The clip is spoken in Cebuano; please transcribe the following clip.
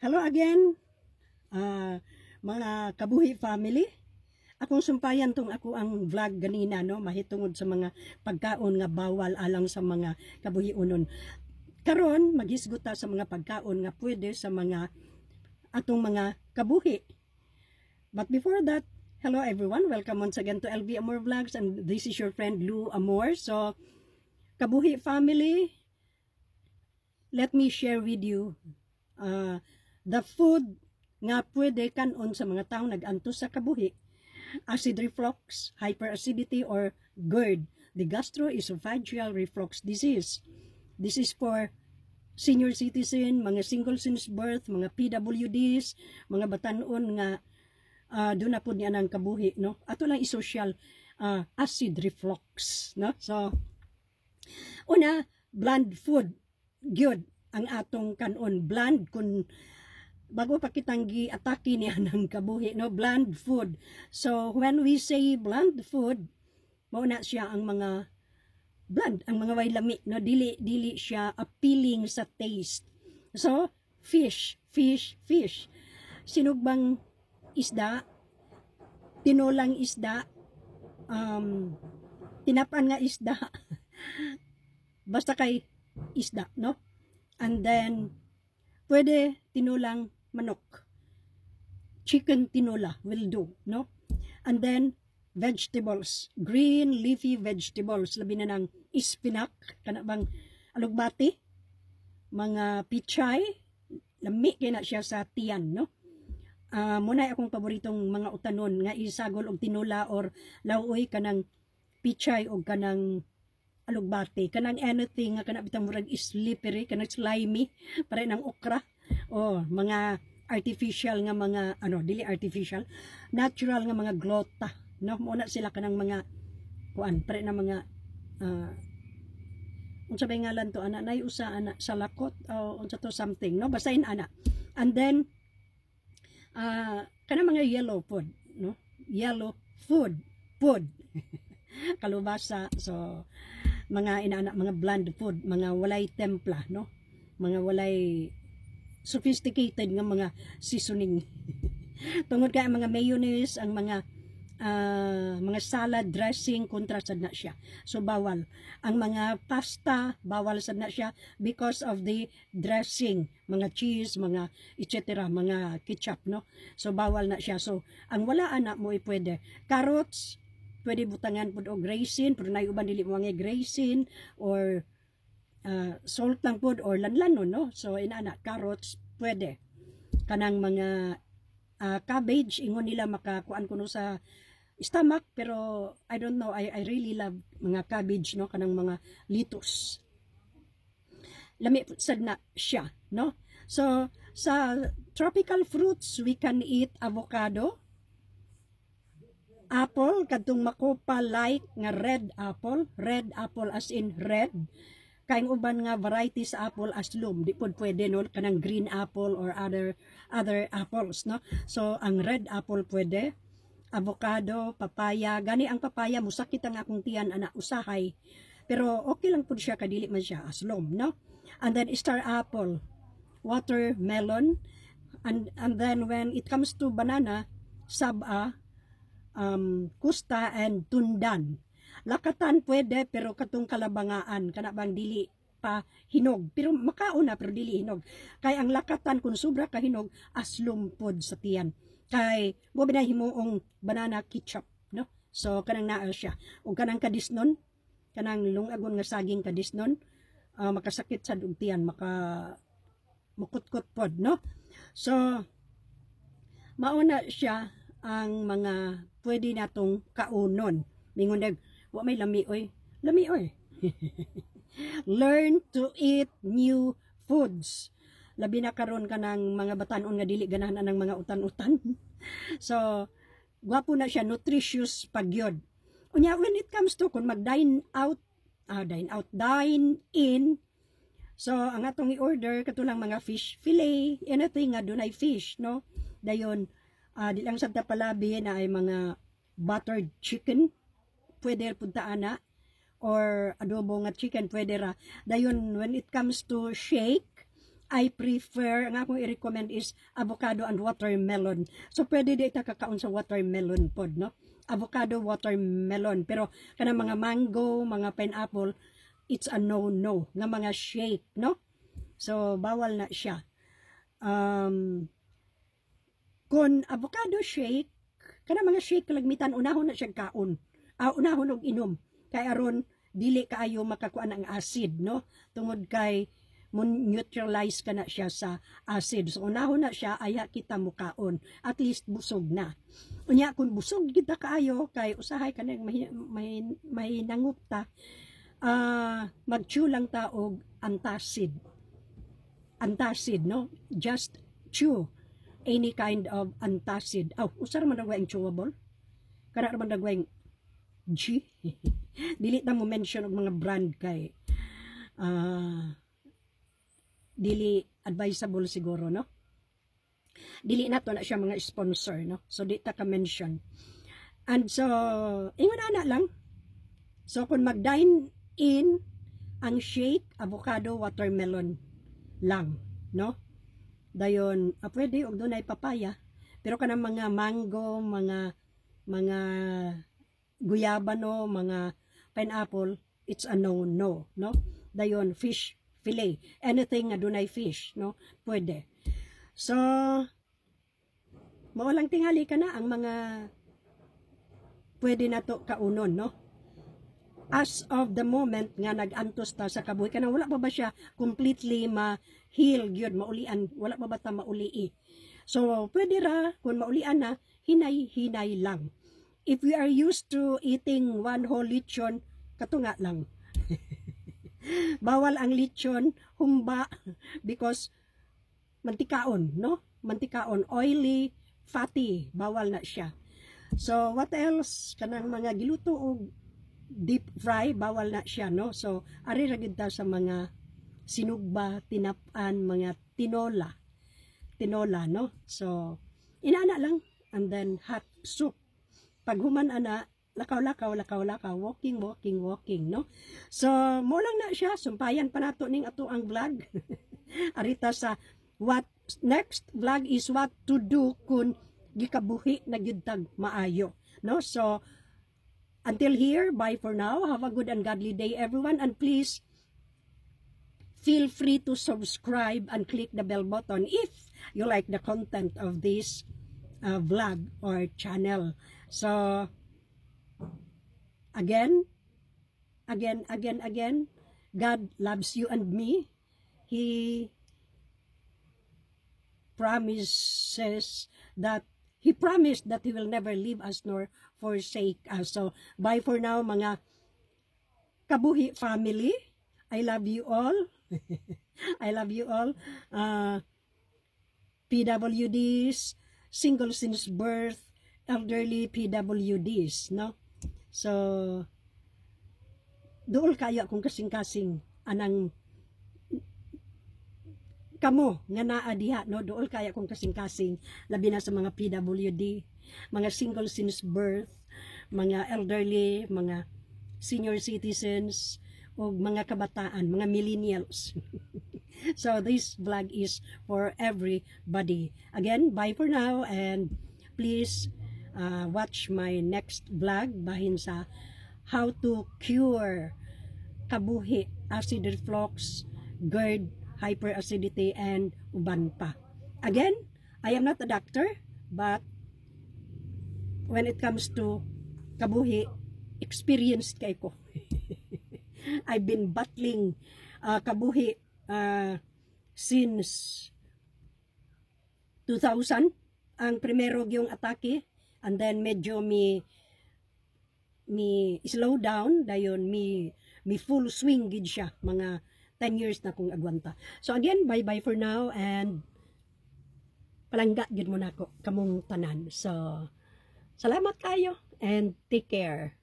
Hello again, mga kabuhi family. Akong sumpayan tong ako ang vlog ganina, no, mahitungod sa mga pagkaon nga bawal alang sa mga kabuhi-unon. Karon maghisgot ta sa mga pagkaon nga pwede sa mga atong mga kabuhi. But before that, hello everyone. Welcome once again to LV Amor Vlogs and this is your friend Lou Amor. So, kabuhi family, let me share with you the food nga pwede kanon sa mga taong nag-antos sa kabuhi, acid reflux, hyperacidity, or GERD, the gastroesophageal reflux disease. This is for senior citizen, mga single since birth, mga PWDs, mga batanon nga duna pod niya ng kabuhi, no? Ato lang i-social acid reflux, no? So, una, bland food, gyud ang atong kanon. Bland kung bago pa kitang gi-atake niya ng kabuhi, no? Bland food. So, when we say bland food, mao na siya ang mga bland, ang mga way lami, no? Dili siya appealing sa taste. So, fish, fish, fish. Sinugbang isda, tinolang isda, tinapaan nga isda, basta kay isda, no? And then, pwede tinulang manok. Chicken tinola will do, no? And then, vegetables. Green leafy vegetables. Labi na ng spinach, kana bang alugbati, mga pichay, lami kay na siya sa tiyan, no? Muna akong paboritong mga utanon nga isagol og tinola or lawuy kanang pichay og kanang alugbati, kanang anything nga kana bitang murag slippery, kanang slimy pare ng okra o mga artificial nga mga ano, dili artificial, natural nga mga glota, no? Mo na sila kanang mga kuan pare na mga unsa bay ngalan to ana, nay usa ana salakot o unsa to, something, no? Basta in ana. And then kanang mga yellow food, no? Yellow food food, kalubasa. So mga inaana, mga bland food, mga walay templa, no? Mga walay sophisticated nga mga seasoning, tungod kay ang mga mayonnaise, ang mga salad dressing, kontra sad na siya. So bawal ang mga pasta, bawal sad na siya because of the dressing, mga cheese, mga etc., mga ketchup, no? So bawal na siya. So ang wala ana mo pwede carrots, pwede butangan pud og raisin, pero nay uban dili mo nga raisin or salt lang pud or lanlanon, no? So inana, carrots pwede. Kanang mga cabbage, ingon nila makakuan kuno sa stomach, pero I don't know, I really love mga cabbage, no? Kanang mga lettuce, lami sad na siya, no? So sa tropical fruits, we can eat avocado, apple, kadtong makopa like nga red apple, red apple as in red, kay ang uban nga variety sa apple aslom, di pod pwede, no? Kanang green apple or other other apples, no? So ang red apple pwede, avocado, papaya. Gani ang papaya, musakit ang akong tiyan ana usahay, pero okay lang pud siya kay dili man siya aslom, no? And then star apple, watermelon, and then when it comes to banana, saba, kusta and tundan. Lakatan pwede, pero katong kalabangaan, kana bang dili pa hinog, pero makaon na pero dili hinog, kay ang lakatan kung sobra ka hinog, aslom pod sa tiyan, kay mo ba himuong banana ketchup, no? So kanang naa siya ug kanang kadisnon, kanang lungagon nga saging kadisnon, makasakit sad og tiyan, maka mukutkot pod, no? So mauna siya ang mga pwede natong kaunon. Mingon nag wa may lami oy, lami oy. Learn to eat new foods, labi na karon kanang mga batanon nga dili ganahan ang mga utan-utan. So gwapo na siya, nutritious pagyod. Unya when it comes to kung mag dine out, dine out, dine in, so ang atong i-order katulang mga fish fillet, anything nga dunay fish, no? Dayon di lang sad ta palabi na ay mga buttered chicken, pwede punta ana, or adobo nga chicken, pwede ra. Dayon when it comes to shake, I prefer, ang akong i-recommend is avocado and watermelon. So pwede di ta kakaon sa watermelon pod, no? Avocado, watermelon. Pero kanang mga mango, mga pineapple, it's a no-no. Nga mga shake, no? So bawal na siya. Kung avocado shake, kana mga shake kalagmitan, unahon na siya kaon. Ah, unahon og inom. Kay aron dili kaayo makakuan ang acid, no? Tungod kay mo neutralize ka na siya sa acid. So unahon na siya, ayha kita mukaon. At least busog na. Unya kung busog kita kaayo kay usahay kanang may nangup ta, mag-chew lang ta og antacid. Antacid, no? Just chew any kind of antacid. Aw, usa ra man ang chewable. Kana ra man dagway G. Dili ta mo mention og mga brand kay dili advisable siguro, no? Dili na to na siya mga sponsor, no? So di ta ka mention. And so ingon ana lang. So kung mag-dine in, ang shake, avocado, watermelon lang, no? Dayon pwede og dunay papaya, pero kanang mga mango, mga guyabano, mga pineapple, it's a no-no, no? Dayon fish fillet, anything nga dunay fish, no? Pwede. So mao lang tingali ka na ang mga pwede na to kaunon, no? As of the moment nga nag-antos ta sa kabuhi, kanang wala pa ba siya completely ma-heal gyud, maulian, wala pa ba ta maulii. So pwede ra kung maulian na, hinay-hinay lang. If we are used to eating one whole lechon, katunga lang. Bawal ang lechon, humba, because mantikaon, no? Mantikaon, oily, fatty, bawal na siya. So, what else? Kanang mga giluto og deep fry, bawal na siya, no? So, ari ra gyud ta sa mga sinugba, tinap-an, mga tinola. Tinola, no? So, inana lang. And then, hot soup. Pag human ana, lakaw-lakaw, lakaw-lakaw, walking, walking, walking, no? So, mo lang na siya. Sumpayan pa nato ning ato ang vlog. Arita sa what next vlog is what to do kung gikabuhi na gyud tag maayo, no? So, until here, bye for now. Have a good and godly day, everyone. And please, feel free to subscribe and click the bell button if you like the content of this vlog or channel. So, again, again, again, again, God loves you and me. He promised that He will never leave us nor forsake us. So, bye for now, mga kabuhi family. I love you all. I love you all. PWDs, single since birth, elderly PWDs, no? So, duol kayo akong kasing-kasing anang kamo nga naa diha, no? Duol kaya akong kasing-kasing, labi na sa mga PWD, mga single since birth, mga elderly, mga senior citizens ug mga kabataan, mga millennials. So this vlog is for everybody. Again, bye for now and please watch my next vlog bahin sa how to cure kabuhi, acid reflux, GERD, hyperacidity, and uban pa. Again, I am not a doctor, but when it comes to kabuhi, experienced kay ko. I've been battling kabuhi since 2000 ang primero yung atake, and then medyo mi slow down, dayon mi full swing gid siya, mga 10 years na kong agwanta. So again, bye bye for now and palangga gid mo nako kamong tanan. So salamat kayo and take care.